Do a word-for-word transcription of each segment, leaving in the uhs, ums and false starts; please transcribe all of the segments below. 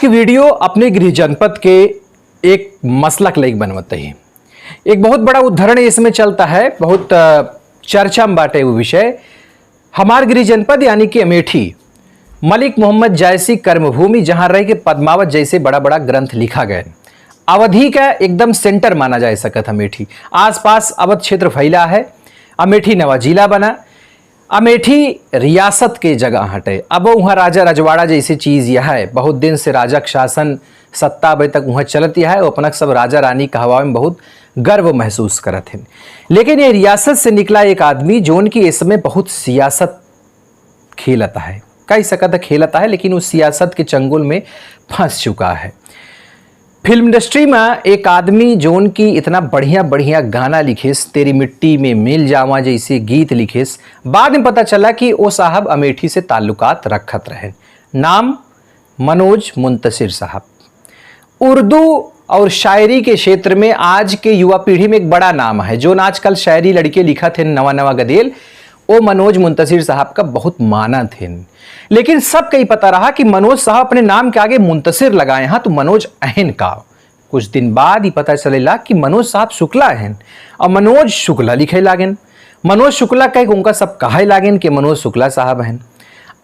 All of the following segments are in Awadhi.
कि वीडियो अपने गृह जनपद के एक मसला के लेके बनवत ही। एक बहुत बड़ा उद्धरण इसमें चलता है, बहुत, अ, चर्चा में बाटे वो विषय। हमार गृह जनपद यानी कि अमेठी, मलिक मोहम्मद जायसी कर्मभूमि, जहाँ रह के पद्मावत जैसे बड़ा बड़ा ग्रंथ लिखा गए। अवधी का एकदम सेंटर माना जा सकत अमेठी। आसपास अवध क्षेत्र फैला है। अमेठी नवा जिला बना। अमेठी रियासत के जगह हटे। अब वहाँ राजा रजवाड़ा जैसे चीज यह है, बहुत दिन से राजा के शासन सत्ता अबे तक वहाँ चलत यह है, वो अपना सब राजा रानी कहवावे में बहुत गर्व महसूस करत हैं। लेकिन ये रियासत से निकला एक आदमी जोन की इसमें बहुत सियासत खेलत है, कह सकत है खेलत है, लेकिन उस सियासत के चंगुल में फंस चुका है। फिल्म इंडस्ट्री में एक आदमी जोन की इतना बढ़िया बढ़िया गाना लिखेस, तेरी मिट्टी में मिल जावा जैसे गीत लिखेस, बाद में पता चला कि वो साहब अमेठी से ताल्लुकात रखत रहे। नाम मनोज मुंतशिर साहब। उर्दू और शायरी के क्षेत्र में आज के युवा पीढ़ी में एक बड़ा नाम है, जोन आजकल शायरी लड़के लिखत हैं नवा नवा गदेल, वो मनोज मुंतशिर साहब का बहुत मानत हैं। लेकिन सबके ही पता रहा कि मनोज साहब अपने नाम के आगे मुंतशिर लगाए हैं, तो मनोज अहन का। कुछ दिन बाद ही पता चलेला कि मनोज साहब शुक्ला हैं और मनोज शुक्ला लिखे लागेन। मनोज शुक्ला कह के उनका सब कहे लागेन कि मनोज शुक्ला साहब हैं।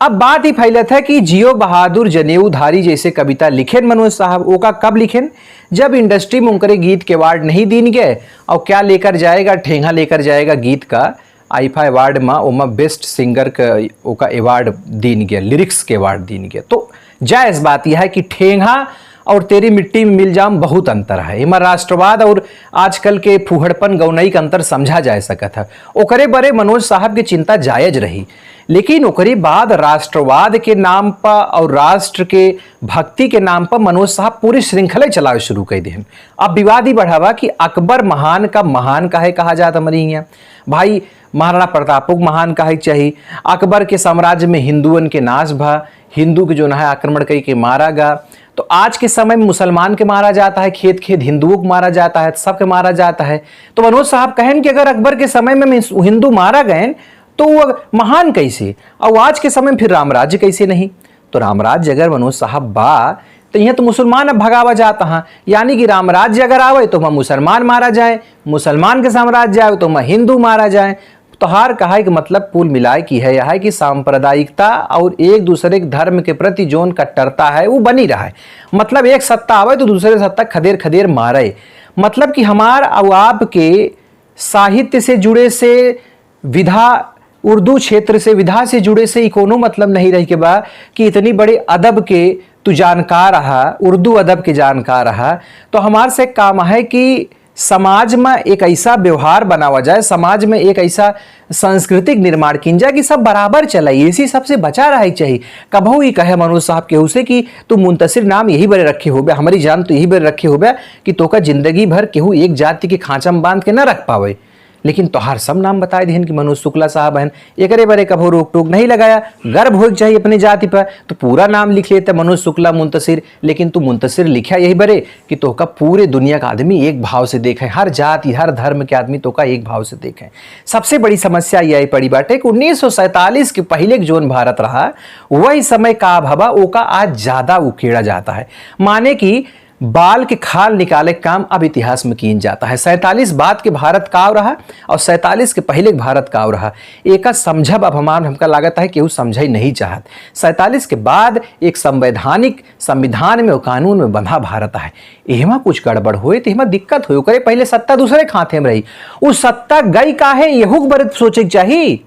अब बात ही फैलत है कि जियो बहादुर जनेऊधारी जैसे कविता लिखेन मनोज साहब, ओका कब लिखेन? जब इंडस्ट्री में उनकरे गीत के अवार्ड नहीं दीन गए और क्या लेकर जाएगा, ठेंगा लेकर जाएगा गीत का आईफा अवार्ड में ओमा बेस्ट सिंगर के ओका अवार्ड दीन गया, लिरिक्स के अवार्ड दीन गया। तो जायज बात यह है कि ठेंगा और तेरी मिट्टी में मिल जाम बहुत अंतर है। एमा राष्ट्रवाद और आजकल के फूहड़पन गौनई का अंतर समझा जा सकत है। ओकरे बरे मनोज साहब की चिंता जायज रही, लेकिन ओकरे बाद राष्ट्रवाद के नाम पर और राष्ट्र के भक्ति के नाम पर मनोज साहब पूरी श्रृंखला चलावे शुरू कर देहन। अब विवाद ही बढ़ावा कि अकबर महान का महान काहे कहा जात हमरी हियाँ। भाई, महाराणा प्रतापो के महान काहे के चाही? अकबर के साम्राज्य में हिंदुअन के नाश भा, हिंदू के जो है आक्रमण कई के मारा गा। तो आज के समय में मुसलमान के मारा जाता है, खेत खेत हिंदुओं को मारा जाता है, सबके मारा जाता है। तो मनोज साहब कहेन कि अगर अकबर के समय में हिंदू मारा गए तो वो महान कैसे, और आज के समय में फिर रामराज्य कैसे नहीं? तो रामराज्य अगर मनोज साहब बा, तो यहाँ तो मुसलमान अब भगावा जाता है, यानी कि रामराज्य अगर आवे तो वहाँ मुसलमान मारा जाए, मुसलमान के साम्राज्य आवे तो वहाँ हिंदू मारा जाए। तोहार कहाई के मतलब कुल मिलाए की है यह है कि सांप्रदायिकता और एक दूसरे के धर्म के प्रति जोन कट्टरता है वो बनी रहे। मतलब एक सत्ता आवे तो दूसरे सत्ता खदेर खदेर मारे। मतलब कि हमार और आपके साहित्य से जुड़े से विधा, उर्दू क्षेत्र से विधा से जुड़े से ई कोनो मतलब नहीं रही के बा कि इतनी बड़े अदब के तू जानकार रहा, उर्दू अदब के जानकार रहा। तो हमार से काम है कि समाज में एक ऐसा व्यवहार बनावा जाए, समाज में एक ऐसा सांस्कृतिक निर्माण कीन जाए कि सब बराबर चले, इसी सबसे बचा रहे के चाहिए। कबहू ही कहे मनोज साहब केहू से कि तू मुंतशिर नाम यही बरे रखे होबे, हमारी जान तो यही बरे रखे होबे कि तोका जिंदगी भर केहू एक जाति के खांचा में बांध के न रख पावे। लेकिन तोहार सब नाम बताए दिहन कि मनोज शुक्ला साहब हन, एकरे बारे कभो रोक टोक नहीं लगाया। गर्व होए के चाहिए अपने जाति पर, तो पूरा नाम लिख लेते मनोज शुक्ला मुंतशिर, लेकिन तू मुंतशिर लिखा यही बरे कि तोहका पूरे दुनिया का आदमी एक भाव से देखे, हर जाति हर धर्म के आदमी तोहका एक भाव से देखे। सबसे बड़ी समस्या यही पड़ी बाटे कि उन्नीस सौ सैंतालीस के पहले के जोन भारत रहा, वही समय का भवा ओका आज ज्यादा उकेड़ा जाता है। माने कि बाल के खाल निकाले के काम अब इतिहास में कीन जाता है। सैंतालीस बाद के भारत का रहा और सैंतालीस के पहले के भारत का रहा, एका समझब अब हमार, हमका लागत है केहू समझे नहीं चाहत। सैंतालीस के बाद एक संवैधानिक संविधान में और कानून में बंधा भारत है। एहमा कुछ गड़बड़ होए तो एहमा दिक्कत होए, ओकरे पहले सत्ता दूसरे के हाथे में रही। उ सत्ता गई काहे, यहू के बारे सोचे के चाही।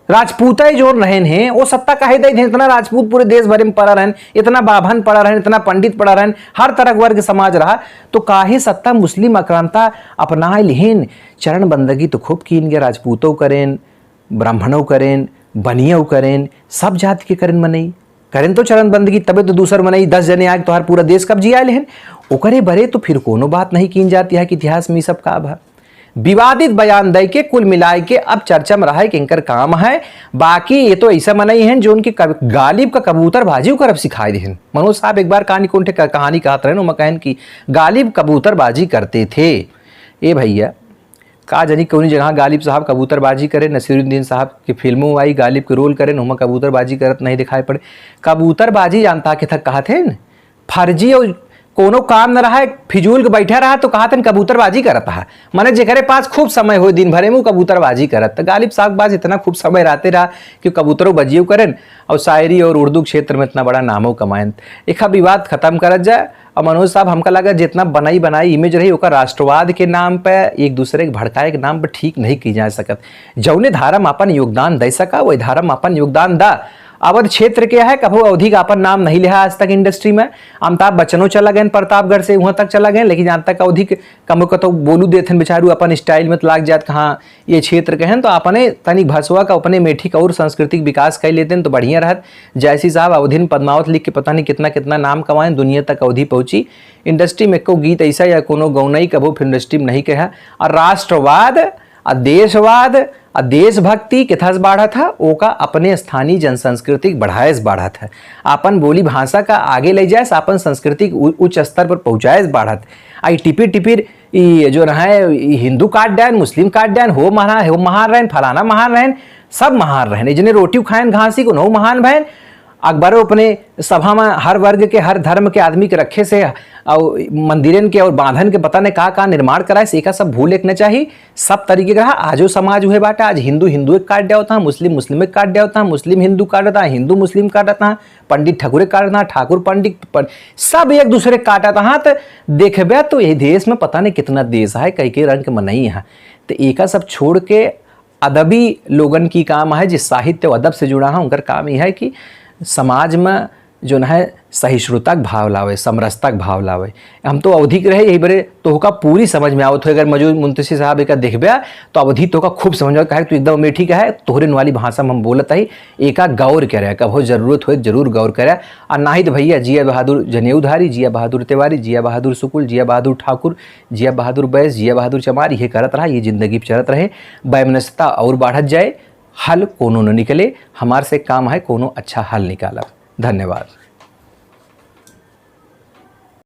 राजपूत जो रहन हैं, वो सत्ता काहे दे दें? इतना राजपूत पूरे देश भर में पड़ा रहन, इतना बाभन पड़ा रहन, इतना पंडित पड़ा रहन, हर तरह के वर्ग समाज रहा, तो काहे सत्ता मुस्लिम आक्रांता अपना लिहिन? चरण बंदगी तो खूब कीन गया, राजपूतों करेन, ब्राह्मणों करेन, बनियों करेन, सब जाति के करेन मनई। करेन तो चरण बंदगी, तबे तो दूसर मनई दस जने आके तोहार पूरा देश कब्जिया लेहन। ओकरे बरे तो फिर कोनो बात नहीं कीन जाती है कि इतिहास में ई सब का भा। विवादित बयान दे के कुल मिलाए के अब चर्चा में रहे के इनकर काम है। बाकी ये तो ऐसा मनई हैं जो उनके कब-, गालिब का कबूतरबाजी करब सिखाए देहन। मनोज साहब एक बार कहानी, कौन ठे क-, कहानी कहत रहे, ओमा कहन कि गालिब कबूतरबाजी करते थे। ए भैया, का जनी कौनी जगह गालिब साहब कबूतरबाजी करे, नसीरुद्दीन साहब के फिल्मों आई, गालिब के रोल करे, ओमा कबूतरबाजी करत नहीं दिखाई पड़े। कबूतरबाजी जानता के थक कहत हैं, फर्जी और कोनो काम न रहा, फिजूल के बैठा रहा तो कहत हैं कबूतरबाजी करत हा। माने जेकरे पास खूब समय हो दिन भरे में, वो कबूतरबाजी करत। तो गालिब साहब के पास इतना खूब समय रहते रहा कि कबूतरो बजियो करें और शायरी और उर्दू क्षेत्र में इतना बड़ा नामो कमाएं। एक विवाद खत्म करत जाए। और मनोज साहब, हमका लगा जितना बनाई बनाई इमेज रही, ओकर राष्ट्रवाद के नाम पे, एक दूसरे के भड़काए के नाम पे ठीक नहीं की जा सकत। जौने धारा में अपन योगदान दे सका, वही धारा में अपन योगदान दा। अवध क्षेत्र के है, कभो अवधी का अपन नाम नहीं लिहा आज तक इंडस्ट्री में। अमिताभ बच्चनो चला गए प्रतापगढ़ से, वहाँ तक चला गए, लेकिन जहाँ तक अवधी के कमो कतो बोलू देथन बेचारू अपन स्टाइल में, तो लाग जात कहाँ ये क्षेत्र के हैं, तो अपने तनिक भाषवा का, अपने मेठी का और सांस्कृतिक विकास कर लेते हैं तो बढ़िया रहत। जैसी साहब अवधिन पद्मावत लिख के पता नहीं कितना कितना नाम कमाएं, दुनिया तक अवधी पहुँची। इंडस्ट्री में एको गीत ऐसा या कोनो गौनई कभो फिल्म इंडस्ट्री में नहीं कहा। और राष्ट्रवाद, आ देशवाद, आ देशभक्ति किथस बाढ़त है, ओका अपने स्थानीय जनसंस्कृति के बढ़ाए से बाढ़त है। अपन बोली भाषा का आगे ले जाए से, अपन संस्कृति के उ-, उच्च स्तर पर पहुँचाए से बाढ़त। आई टिपिर टिपिर ई जो रहे, ई हिंदू काट डायन, मुस्लिम काट डायन, हो महान, हो महान रहन, फलाना महान रहन, सब महान रहन। जने रोटी खाएन घासी को नौ महान भयन। अकबरो अपने सभा में हर वर्ग के, हर धर्म के आदमी के रखे से, और मंदिरन के और बांधन के पता नहीं का का निर्माण कराए से, एका सब भूले के न चाही। सब तरीके का रहा। आजो समाज हुए बाटा, आज हिंदू हिंदू के काट डावता, मुस्लिम मुस्लिम के काट डावता, मुस्लिम हिंदू काटता, हिंदू मुस्लिम काटता, पंडित ठाकुर के काटता, ठाकुर पंडित, पं-, सब एक दूसरे के काटता। हाँ, तो देखबे तो यही देश में पता नहीं कितना देश है, कई के रंग के मनई है। तो एका सब छोड़ के अदबी लोगन की काम है, जे साहित्य और अदब से जुड़ा है, उनकर काम यह है कि समाज में जो है सहिष्णुता के भाव लावे, समरसता के भाव लावे। हम तो अवधी के रहे, यही बरे तोहका पूरी समझ में आवत हो। अगर मौजूद मुंतशी साहब एका देखबे तो अवधी तोहका खूब समझ में आवे, काहे कि तू एकदम मेठी का है, तोहरे वाली भाषा में हम बोलत है। एका गौर करे, कभो जरूरत होए जरूर गौर करे। आ नाहित भैया जिया बहादुर जनेऊधारी, जिया बहादुर तिवारी, जिया बहादुर शुक्ल, जिया बहादुर ठाकुर, जिया बहादुर बैस, जिया बहादुर चमार, ये करत रहा, ये जिंदगी चलत रहे। वैमनस्यता और बाढ़त जाए, हल कोनो न निकले। हमार से काम है कोनो अच्छा हल निकालब। धन्यवाद।